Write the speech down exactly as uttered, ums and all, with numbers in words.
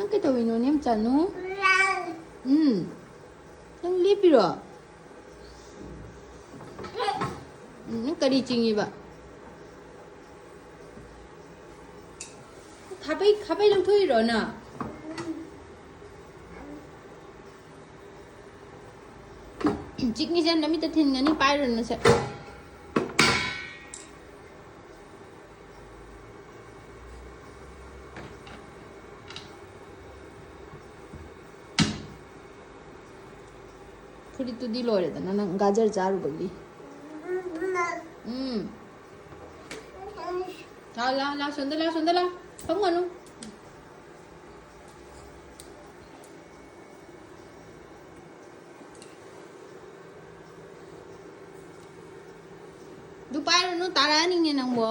ꯅꯪ ꯀꯩꯗꯧꯔꯤꯅꯣ, ꯅꯦꯝꯆꯥꯅꯨ? ꯎꯝ꯫ ꯅꯪ ꯂꯦꯞꯄꯤꯔꯣ? ꯎꯝ, ꯅꯪ ꯀꯔꯤ ꯆꯤꯡꯉꯤꯕ? ꯈꯥꯕꯩ, ꯈꯥꯕꯩ ꯂꯧꯊꯣꯛꯏꯔꯣ ꯅꯪ? ꯆꯤꯛꯅꯤꯁꯦ ꯅꯃꯤꯠꯇ ꯊꯤꯟꯒꯅꯤ, ꯄꯥꯏꯔꯨꯅꯨꯁꯦ꯫ ꯐꯨꯔꯤꯠꯇꯨꯗꯤ ꯂꯣꯏꯔꯦꯗꯅ ꯅꯪ ꯒꯥꯖꯔ ꯆꯥꯔꯨꯕꯒꯤ꯫ ꯎꯝ꯫ ꯂꯥ, ꯂꯥ, ꯂꯥ, ꯁꯣꯝꯗ ꯂꯥ, ꯁꯣꯝꯗ ꯂꯥ꯫ ꯐꯝꯒꯅꯨ꯫ ꯑꯗꯨ ꯄꯥꯏꯔꯨꯅꯨ, ꯇꯥꯔꯛꯑꯅꯤꯅꯦ ꯅꯪꯕꯣ꯫